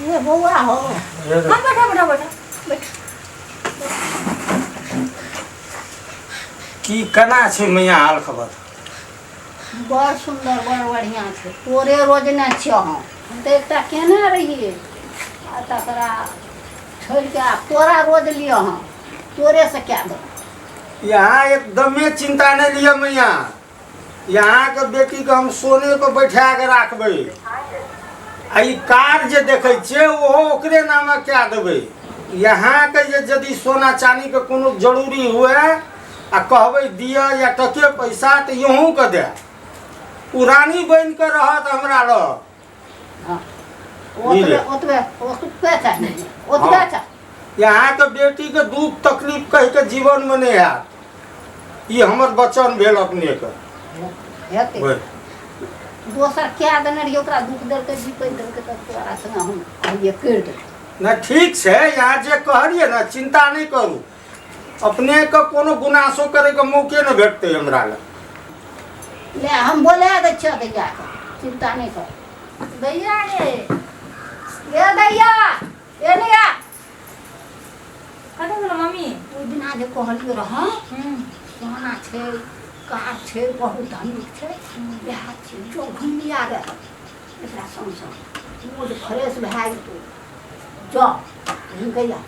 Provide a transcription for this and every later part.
ए बौआ हो। हाँ, बैठो बैठो बैठो बैठो। की केना छै मैया हाल खबर? बड़ सुन्दर, बड़ बढ़िआँ छै। तोरे रोज नहि छियौ। हम तऽ एकटा केने रहियै आ तकरा छोड़ि कऽ आब तोरा रोज लिअ, हम तोरेसँ कए देबौ। यहाँ एकदमे चिंता नहीं लिअ मैया, यहाँ के बेटी के हम सोने पर बैठा के राखबै आ ई कार जे देखै छियै ओहो ओकरे नामे कए देबै। यहाँ के जे यदि सोना चानी के कोनो जरूरी हुए आ कहबै दिअ या टके पैसा तऽ यहूँ के दे, ओ रानी बनि के रहत हमरा लग। हाँ, ओतबे ओतबे ओतबे चाही, ओतबे चाही। यहाँ के बेटी के दुख तकलीफ कह के जीवन में नहीं आयत, ई हमर वचन भेल अपने के। हेतै। दोसर क्या देने रहियै, ओकरा दुख देलकै, जीपै देलकै, तऽ तोरा संगे हम कहलियै करि देबै। नहि ठीक छै, यहाँ जे कहलियै ने चिंता नहीं करू, अपने के कोनो गुनासो करे के मौके नहीं भेटतै हमरा लग। ले हम बोला दै छियौ दैया के, चिंता नहीं कर। दैया रे, ए दैया, ए नैया। कथी भेलो मम्मी? ओहि दिना जे कहलियै रहऽ, सोना छै, कार छै, बहुत धनिक छै, वएह छै। जो घुमिया रे एकरा संग संग मूड फ्रेश भए जेतौ। जो घुमि कऽ आ।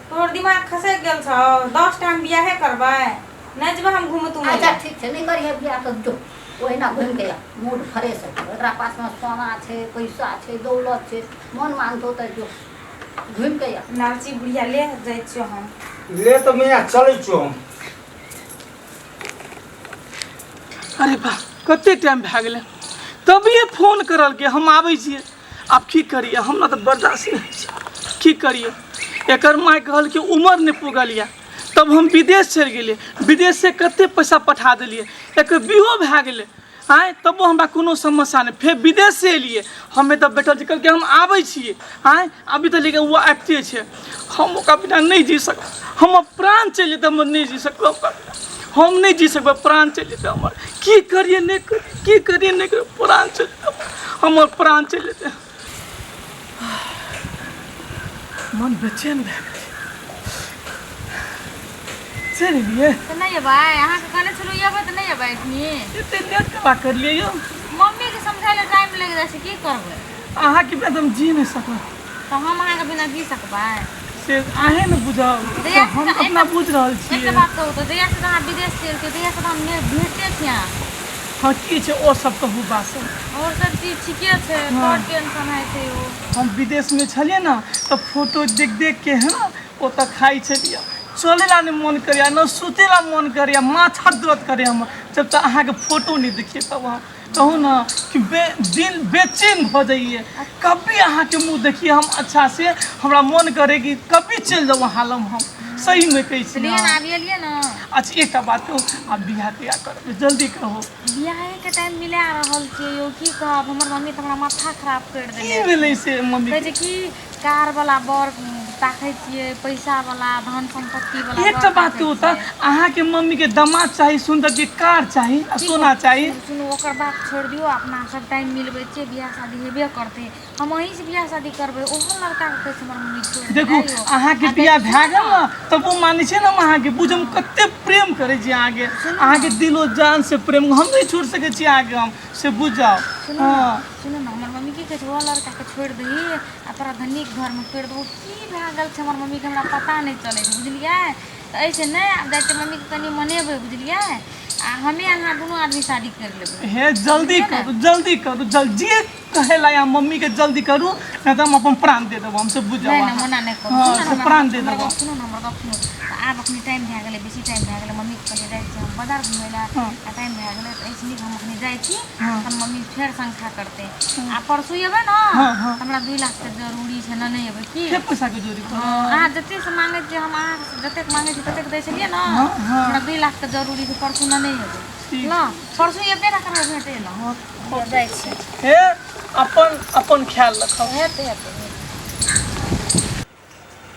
तोहर दिमाग खसैक गेल छौ? 10 टाइम बियाहे करबै? नहि जेबै हम घूमे तूमे। अच्छा ठीक छै, नहि करिहे बियाह तऽ जो ओहिना घुमि कऽ आ, मूड फ्रेश हेतौ। एकरा पासमे सोना छै, पैसा छै, दौलत छै, मन मानतौ तऽ जो घुमि कऽ आ। लालची बुढ़िया, ले जाइ छियौ हम। ले तऽ मैया, चलै छियौ हम। अरे बा, कते टाइम भए गेलै, तभिए फोन करलकै हम आबै छियै। आब की करियै, हमरा तऽ बर्दाश्त नहि होइ छै। की करियै, एकर माय कहलकै उमर नहि पुगल यऽ, तब हम विदेश चलि गेलियै। विदेशसँ कते पैसा पठा देलियै, एकर बिहो भए गेलै। आँय, तबो हमरा कोनो समस्या नहि। फेर विदेशसँ एलियै हम, एतऽ बैठल छी, कहलकै हम आबै छियै। आँय, अभी तऽ लेकिन ओ आबिते छै। हम ओकरा बिना नहि जी सकब, हमर प्राण चलि जेतै, हम नहि जी सकब ओकरा बिना, हम नहि जी सकबै, प्राण चलि जेतै हमर। की करियै नहि करियै, की करियै नहि करियै, प्राण चलि जेतै हमर, प्राण चलि जेतै। मन बेचैन भए गेलै। चलि एलियै? तऽ नहि एबै? अहाँके कहने छलहुँ एबै तऽ नहि एबै एखनी? एते लेट केना करलियै यौ? मम्मीके समझाय लए टाइम लागि जाइ छै, की करबै? अहाँके बिना तऽ हम जी नहि सकब। तऽ हम अहाँके बिना जी सकबै? से अहें ने बुझब। जहिया तऽ हम से अपना बुझि रहल एकटा छियै। बात कहू तऽ, जहिया से अहाँ विदेश चलि गेलियै तहिया से तऽ हम नहि भेटते छी अहाँ। हँ, की छै ओ सब कहू बात सब। आओर सब चीज ठीके छै। हँ। बड़ टेंशन होइ छै यौ। हम विदेशमे छलियै ने तऽ फोटो देख देख के है ने ओतऽ खाइ छलियै, चलै ला नहि मन करैया, ने सुतै ला मन करैया, माथा दर्द करैया हमर जब तक अहाँके फोटो नहि देखियै। तब हम कहू ने कि बे दिल बेचैन भऽ जाइए। कभी अहाँके मुँह देखिए हम अच्छा से, हमरा मन करे कि कभी चलि जाउ अहाँ लग। हम सहीमे कहै छी। चलिए ने, आबि एलियै ने। अच्छा एकटा बात कहू, आब बियाह कहिया करबै, जल्दी कहू। बियाहेके टाइम मिला रहल छियै यौ, की कहब, हमर मम्मी तऽ हमरा माथा खराब करि की देने। भेलै से मम्मी? कहै छै कि कार वाला बर ताकै छियै, पैसा वाला, धन सम्पत्ति वाला। एकटा बात कहू तऽ, अहाँके मम्मीके दामाद चाही सुन्दर कि कार चाही आ सोना चाही? सुनू, ओकर बात छोड़ि दियौ। अपना सब टाइम मिलबै छियै, बियाह शादी हेबे करतै, हम अहीं से बियाह शादी करबै। ओहो लड़काके कहै छै हमर मम्मी छोड़ि। देखू, अहाँके बियाह भए गेल ने तब ओ मानै छियै ने हम अहाँके बुझ, हम कते प्रेम करै छी अहाँके, अहाँके दिलो जान से प्रेम, हम नहि छोड़ि सकै छी अहाँके हम, से बुझ जाउ। हँ सुनू ने, हमर मम्मी की कहै छै, ओहो लड़काके छोड़ि दही आ तोरा धनिक घरमे करि देबौ। की भए गेल छै हमर मम्मीके, हमरा पता नहि चलै छै, बुझलियै? तऽ एहिसँ नहि, आब जाइ छियै मम्मीके कनि मनेबै, बुझलियै? आ हमे अहाँ दुनू आदमी शादी करि लेबै। हे जल्दी करू, जल्दी करू, जल्दी जे कहै ला यहाँ मम्मीके जल्दी करू, नहि तऽ हम अपन प्राण दे देबो हम, से बुझ जाउ। नहि नहि, अहाँ मना नहि करू। हँ सुनू ने, से हमरा प्राण दे हमर देबो। गप सुनू ने, हमर गप सुनू तऽ। आब अखनी टाइम भए गेलै, बेसी टाइम भए गेलै। मम्मीके कहलियै जाइ छियै हम बाजार घुमै लए। आ टाइम भए गेलै तऽ एहिसँ नीक हम अखनी जाइ छी। तऽ मम्मी फेर शंखा करतै। आ परसू एबै ने? हँ हँ। तऽ हमरा 2 लाखके जरूरी छै ने, नहि एबै की? फेर पैसाके जरूरी पड़ल? हँ, अहाँ जतेकसँ माँगै छियै, हम अहाँसँ जतेक माँगै छी ततेक दै छलियै ने। हँ हँ। हमरा 2 लाखके जरूरी छै, परसू ने नहि एबै? ठीक। ल परसू एबे ने करबै भेटै लए। हँ, जाइ छी। हे अपन अपन ख्याल रखब। हेतै हेतै।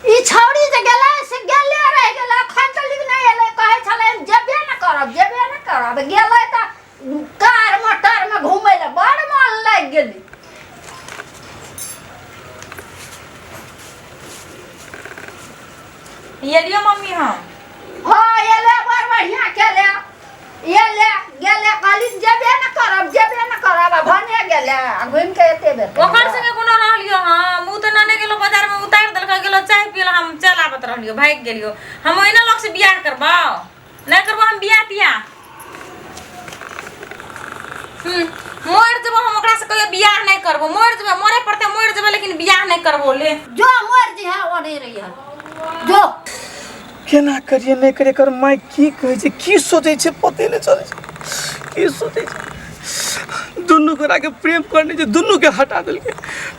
ई छौड़ी जे गेलै से गेले रहि गेलै, एखन तक नहि एलै। कहै छलै हम जेबे ने करब, जेबे ने करब। गेलै तऽ कार मोटरमे घुमै लए बड़ मन लागि गेलै। एलियो मम्मी हम। हाँ, एले बड़ बढ़िया केले। एले गेले, कहली जेबे न करब, जेबे न करब, आ भने गेले आ घुमि के एते बेर। ओकर संगे कोनो रहलियो हम? उ तऽ नने गेलो बाजार में, उतारि देलकै, गेलो चाय पियला, हम चल आबत रहलियो, भागि गेलियो। हम ओहिना लोग से बियाह करबौ? नहि करबो हम बियाह तियाह। मरि जेबो हम, ओकरा से कहियो बियाह नहि करबो। मरि जेबो, मरे पड़तै मरि जेबो, लेकिन बियाह नहि करबो। ले जो मरि जइहे, ओ नहि रहिहे जो। केना करिए नहि करिए, एकर माय की कहै छै, की सोचै छै, पते नहि चलै छै की सोचै छै। दुनू गोराके प्रेम करने छै, दुनूके हटा देलकै।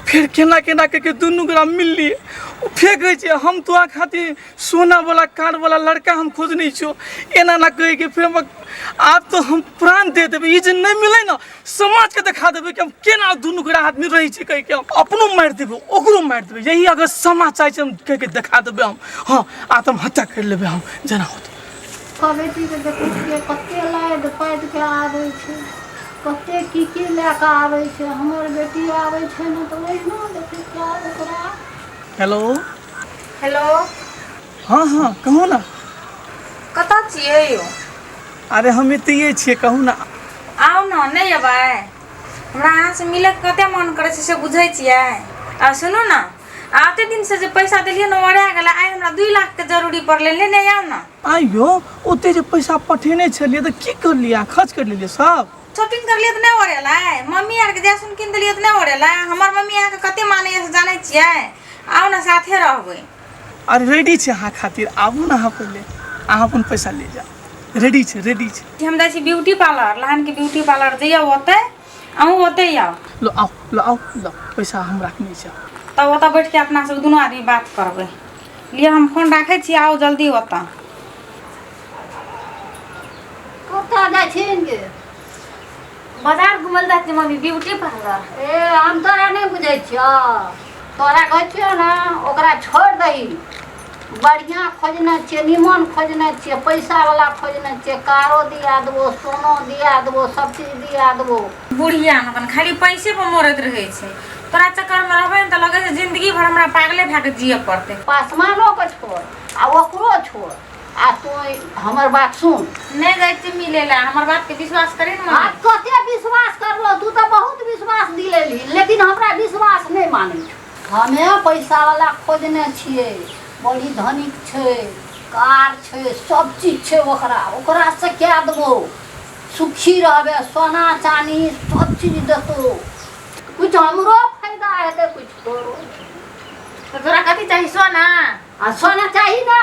फेर केना केना करिके दुनू गोरा मिललियै। ओ फेर कहै छै हम तोरा खातिर सोनावला कारवला लड़का हम खोजने छियौ। एना एना कहिके फेर हम आब तऽ हम प्राण दे देबै। ई जे नहि मिलै ने, समाजके देखा देबै कि हम केना दुनू गोरा आदमी रहै छी कहिके। हम अपनो मारि देबै, ओकरो मारि देबै। यही अगर समाज चाहै छै, हम कहिके देखा देबै हम। हँ, आत्महत्या करि लेबै हम जेना होतै। बेटीके देखै छियै कते लादि पादिके आबै छै, कते की की लए कऽ आबै छै। हमर बेटी आबै छै ने तऽ ओहिना देखै छियै आब ओकरा। हेलो। हेलो। हँ हँ, कहू ने। कतऽ छियै यौ? अरे हम एतहिए छियै, कहू ने। आउ ने, नहि अबै? हमरा अहाँसँ मिलैके कते मन करै छै से बुझै छियै? आ सुनू ने, आ ओते दिनसँ जे पैसा देलियै ने, ओरा गेलै। आइ हमरा 2 लाखके जरूरी पड़लै, लेने आउ ने। आइयो ओते जे पैसा पठेने छलियै तऽ की करलियै? अहाँ खर्च करि लेलियै सब? शॉपिंग करलियै तऽ नहि ओरेलै? मम्मी आरके जैसुन कीन देलियै तऽ नहि ओरेलै? हमर मम्मी अहाँके कते मानैए से जानै छियै? आउ ने, साथे रहबै। अरे रेडी छै अहाँ खातिर, आबू ने अहाँ पहिले, अहाँ अपन पैसा ले जाउ। रेडी छै, रेडी छै। हम जाइ छी ब्यूटी पार्लर, लहानके ब्यूटी पार्लर जइयौ ओतै, अहूँ ओतै आउ। लो आउ, लो आउ, लो पैसा हम रखने छी। तब ओतऽ बैठके अपना सब दुनू आदमी बात करबै। लिअ, हम फोन राखै छी, आउ जल्दी ओतऽ। कतऽ जाइ छिहीन गे? बाजार घुमल जाइ छी मम्मी, ब्यूटी पार्लर। ए, हम तोरा नहि बुझै छियौ। तोरा कहै छियौ ने, ओकरा छोड़ि दही। बढ़िआँ खोजने छियै, निमन खोजने छियै, पैसावला खोजने छियै। कारो दिया देबो, सोनो दिया देबो, सब चीज दिया देबो। बुढ़िया अपन खाली पैसे पर मरैत रहै छै। तोरा चक्करमे रहबै ने तऽ लगै छै जिंदगी भर हमरा पागले भए कऽ जियऽ पड़तै। पासमानोके छोड़ आ ओकरो छोड़, आ तू हमर बात सुन। नहि जाइ छियै मिलै लए, हमर बातके विश्वास करी ने आ मम्मी। कते विश्वास करलो तू तऽ, बहुत विश्वास दिलेलही, लेकिन हमरा विश्वास नहि मानै छौ। हमे पैसावला खोजने छियै, बड़ी धनिक छै, कार छै, सब चीज छै ओकरा। ओकरासँ कए देबो, सुखी रहबे, सोना चानी सब चीज देतौ। कुछ हमरो फायदा हेतै, कुछ तोरो। तऽ तोरा कथी चाही, सोना? आ सोना चाही ने,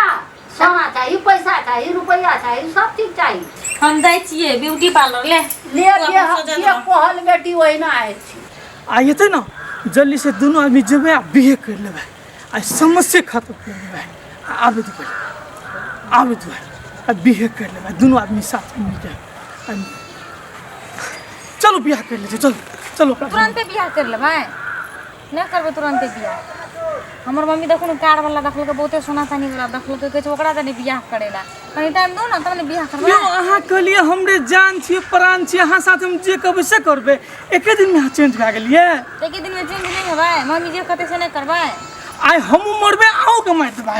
सोना चाही, पैसा चाही, रुपैआ चाही, सब चीज चाही। हम जाइ छियै ब्यूटी पार्लर, ले। ले। तू जे अपन सजल जे रह। कहल बेटी ओहिना होइ छै। आ एतै ने, जल्दी से दुनू आदमी जेबै आ बिहे करि लेबै आ समस्या खत्म करि लेबै। आ आबे दू पहिले, आबे दू आ बिहे करि लेबै दुनू आदमी साथमे मिलके। आ चलू, बियाह करि लै छै, चलू चलू अपना। तुरन्ते बियाह करि लेबै? नहि करबै तुरन्ते बियाह। हमर मम्मी देखू ने, कार वाला देखलकै, बहुते सोना चानी वाला देखलकै, कहै छै ओकरा तनी बियाह करै ला। कनी टाइम दू ने, तब ने बियाह करबै। यौ, अहाँ कहलियै हमरे जान छियै, प्राण छियै, अहाँ साथ हम जे कहबै से करबै। एके दिनमे अहाँ चेंज भए गेलियै? एके दिनमे चेंज नहि हेबै। मम्मी जे कहतै से नहि करबै? आइ हमहूँ मरबै, अहूँके मारि देबै।